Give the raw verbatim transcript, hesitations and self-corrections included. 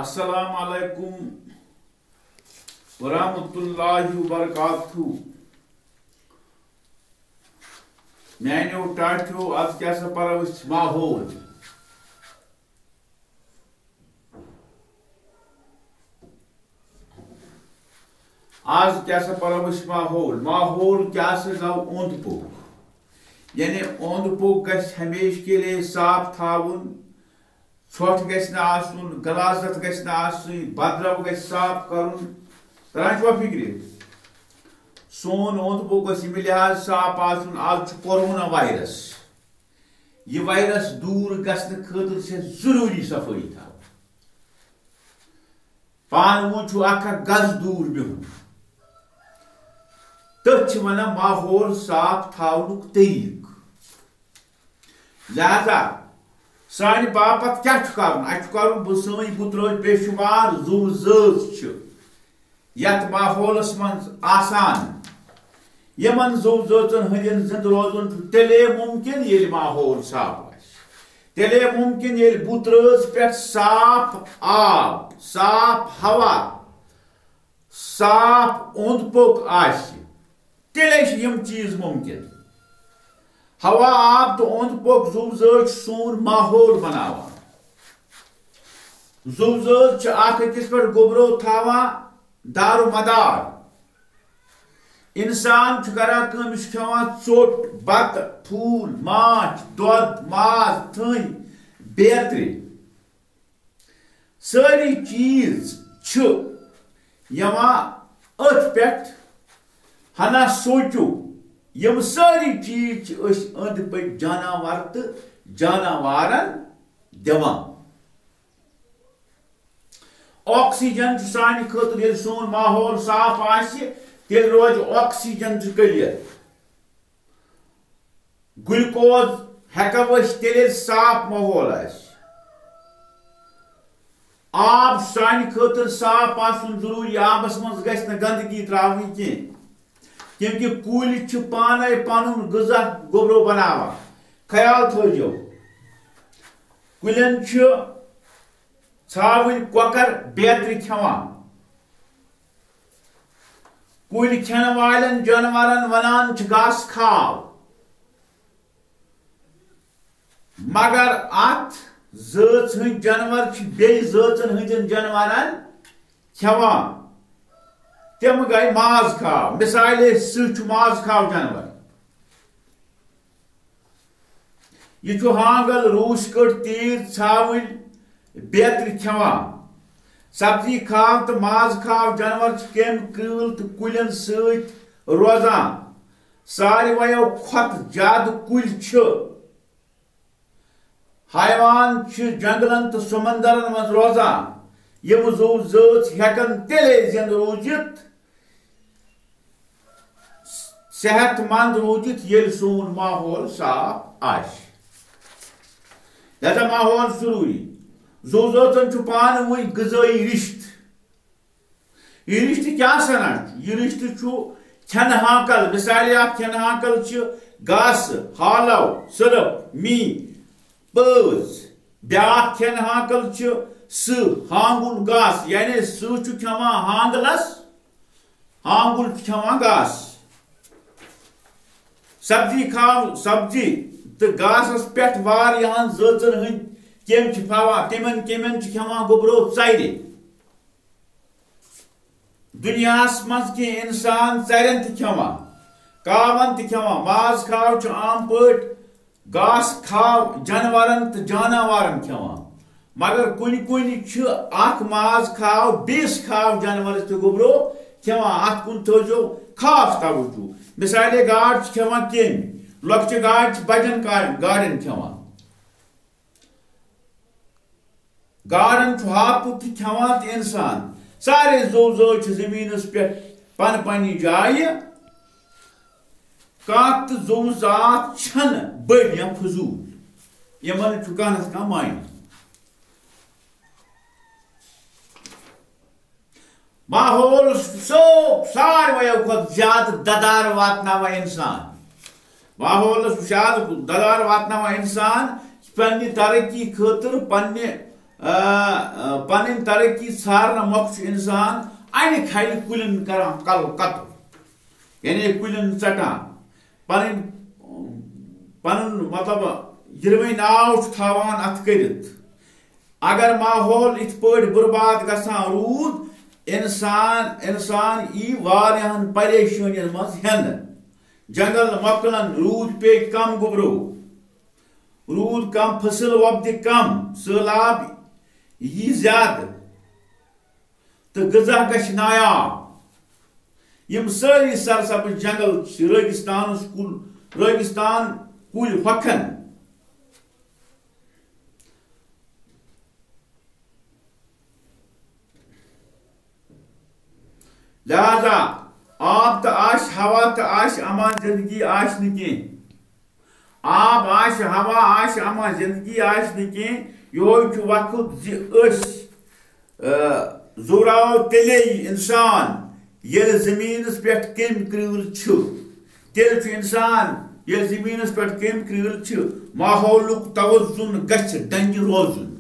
السلام علیکم ورحمۃ اللہ وبرکاتہ۔ میانیو ٹاٹھیو، از کیٛاہ سا پرو أسۍ ماحول۔ از کیٛاہ سا پرو أسۍ ماحول۔ ماحول کیٛاہ سا گوٚو؟ اوٚنٛد پوٚک۔ یعنی اوٚنٛد پوٚک گژھِ ہمیشہِ کے لیے صاف تھاوُن، ژھۄٹھ گژھِ نہٕ آسُن، غلاظت گژھِ نہٕ آسٕنۍ، بدرو گژھِ صاف کرُن۔ تران چھُوا فکرِ؟ سون اوٚنٛد پوٚک گژھِ ییٚمہِ لحاظ صاف آسُن۔ از چھُ کورونا وایرس۔ یہِ وایرس دوٗر گژھنہٕ خٲطرٕ چھِ ضروٗری صفٲیی تھاوٕنۍ۔ پانہٕ ؤنۍ چھُ اکھ اکھ گز دوٗر بِہُن۔ تٔتھۍ چھِ وَنان ماحول صاف تھاونُک طریٖقہٕ۔ لہذا سانہِ باپتھ کیٛاہ چھُ کرُن؟ اَسہِ چھُ کرُن بہٕ سٲنۍ بُترٲج بے شُمار زُو زٲژ چھِ یَتھ ماحولَس منٛز آسان۔ یِمَن زُو زٲژَن ہٕنٛدٮ۪ن زِنٛدٕ روزُن چھُ تیٚلے مُمکِن ییٚلہِ ماحول صاف آسہِ۔ تیٚلے مُمکِن ییٚلہِ بُترٲژ پٮ۪ٹھ صاف آب، صاف ہوا، صاف اوٚنٛد پوٚک آسہِ، تیٚلے چھِ یِم چیٖز مُمکِن۔ ہوا، آب تہٕ اوٚنٛد پوٚک زُو زٲژ چھُ سون ماحول بناوان۔ زُو زٲژ چھِ اکھ أکِس پٮ۪ٹھ گوٚبرو تھاوان دار و مدار۔ انسان چھُ کران کٲم، یہِ چھُ کھٮ۪وان ژوٚٹ، بتہٕ، ٹھوٗل، ماچھ، دۄد، ماز، تھٔنۍ، بیترِ۔ سٲری چیٖز چھِ یِوان أتھۍ پٮ۪ٹھ۔ ہنا سونٛچِو، یِم سٲری چیٖز چھِ أسۍ أنٛدۍ پٔکۍ جاناوار تہٕ جاناوارن دِوان۔ آکسیجن چھُ سانہِ خٲطرٕ، ییٚلہِ سون ماحول صاف آسہِ، تیٚلہِ روزِ آکسیجن تہِ clear۔ گلوکوز ہٮ۪کو أسۍ تیٚلہِ، ییٚلہِ صاف ماحول آسہِ۔ آب چھُ سانہِ خٲطرٕ صاف آسُن ضروٗری، آبس منٛز گژھِ نہٕ گندگی تراوٕنۍ کینٛہہ، کیونکہ کُلۍ چھِ پانے پنُن غذا گوٚبرو بناوان۔ خیال تھٲیزیو، کُلٮ۪ن چھِ ژھاوٕلۍ کۄکر بیترِ کھٮ۪وان۔ کُلۍ کھٮ۪ن والٮ۪ن جانورن ونان چھِ گاسہٕ کھاو، مگر اتھ زٲژ ہٕنٛدۍ جانور چھِ بیٚیہِ زٲژن ہٕنٛدٮ۪ن جانورن کھٮ۪وان۔ تِم گٔے ماز کھاو، مثالے سٕہہ چھُ ماز کھاو جانور۔ یہِ چھُ ہانگل، روٗسۍ کٔٹ، تیٖر، ژھاوٕلۍ، بیترِ کھٮ۪وان۔ سبزی کھاو تہٕ ماز کھاو جانور چھِ کیٚمۍ، کرۭل تہٕ کُلٮ۪ن سۭتۍ روزان۔ ساروِیو کھۄتہٕ زیادٕ کُلۍ چھِ حیوان چھِ جنگلن تہٕ سمندرن منٛز روزان۔ یِم زُو زٲژ ہٮ۪کن تیٚلے زِندٕ روٗزِتھ، صحت مند روٗزِتھ، ییٚلہِ سون ماحول صاف آسہِ۔ لہذا ماحول ضروٗری۔ زُو زٲژن چھُ پانہٕ ؤنۍ غذٲیی رِشتہٕ۔ یہِ رِشتہٕ کیٛاہ سنا چھُ؟ یہِ رِشتہٕ چھُ کھٮ۪نہٕ ہانکل۔ مثالے اکھ کھٮ۪نہٕ ہانکل چھِ گاسہٕ، ہالو، سرپ، می، پٲژ۔ بیٛاکھ کھٮ۪نہٕ ہانکل چھِ سٕہہ، ہانگُل، گاسہٕ، یعنی سٕہہ چھُ کھٮ۪وان ہانگلس، ہانگُل چھُ کھٮ۪وان گاسہٕ۔ سبزی کھاو، سبزی تہٕ گاسس پٮ۪ٹھ واریاہن زٲژن ہٕنٛدۍ کیٚمۍ چھِ پھاوان، تِمن کیٚمٮ۪ن چھِ کھٮ۪وان گوٚبرو ژرِ۔ دُنیاہس منٛز کینٛہہ انسان ژرٮ۪ن تہِ کھٮ۪وان، کاون تہِ کھٮ۪وان۔ ماز کھاو چھُ عام پٲٹھۍ گاسہٕ کھاو جانورن تہٕ جاناوارن کھٮ۪وان، مگر کُنہِ کُنہِ چھُ اکھ ماز کھاو بیٚیِس کھاو جانورس تہِ گوٚبرو کھٮ۪وان۔ اتھ کُن تھٲوزیو خاص توجہ۔ مثالے، گاڈ چھِ کھٮ۪وان کیٚمۍ، لۄکچہِ گاڈ چھِ بجن کا-، گاڈٮ۪ن کھٮ۪وان۔ گاڈن چھُ ہاپُت تہِ کھٮ۪وان تہٕ انسان۔ سارے زُو زٲژ چھِ زٔمیٖنس پٮ۪ٹھ پنہٕ پننہِ جایہِ۔ کانٛہہ تہٕ زُو زٲژ چھنہٕ بٔڑۍ یا فضوٗل۔ یِمن چھُ کانٛہہ نتہٕ کانٛہہ معنی۔ ماحول سو-، سارویو کھۄتہٕ زیادٕ ددار واتناوان انسان۔ ماحولس زیادٕ ددار واتناوان انسان پننہِ ترقی خٲطرٕ، پننہِ، آ، آ، پنٕنۍ ترقی ژھارنہٕ مۄکھ چھُ انسان انہِ کھلہِ کُلٮ۪ن کران کل قتل، یعنی کُلٮ۪ن ژٹان۔ پنٕنۍ، پنُن مطلب یِروٕنۍ ناو چھُ تھاوان اتھ کٔرِتھ۔ اگر ماحول یِتھ پٲٹھۍ برباد گژھان روٗد، انسان، انسان یی واریاہن پریشٲنین منٛز ہٮ۪نہٕ۔ جنگل مۄکلن، روٗد پیٚیہِ کم گوٚبرو، روٗد کم، فصل وۄپدِ کم، سٔہلاب یی زیادٕ، تہٕ غذا گژھِ نایاب۔ یِم سٲری سرسبز جنگل چھِ رٲگِستانَس کُل، رٲگِستان کُلۍ ہۄکھن۔ لہذا آب تہٕ آسہِ، ہوا تہٕ آسہِ، اما زندگی آسہِ نہٕ کینٛہہ۔ آب آسہِ، ہوا آسہِ، اما زندگی آسہِ نہٕ کینٛہہ۔ یِہوٚے چھُ وقت زِ أسۍ، آ، زوراو تیٚلے اِنسان، ییٚلہِ زٔمیٖنَس پٮ۪ٹھ کیٚمۍ کرۭل چھِ۔ تیٚلہِ چھُ اِنسان، ییٚلہِ زٔمیٖنَس پٮ۪ٹھ کیٚمۍ کرۭل چھِ، ماحولُک توازُن گژھِ ڈنٛگہِ روزُن۔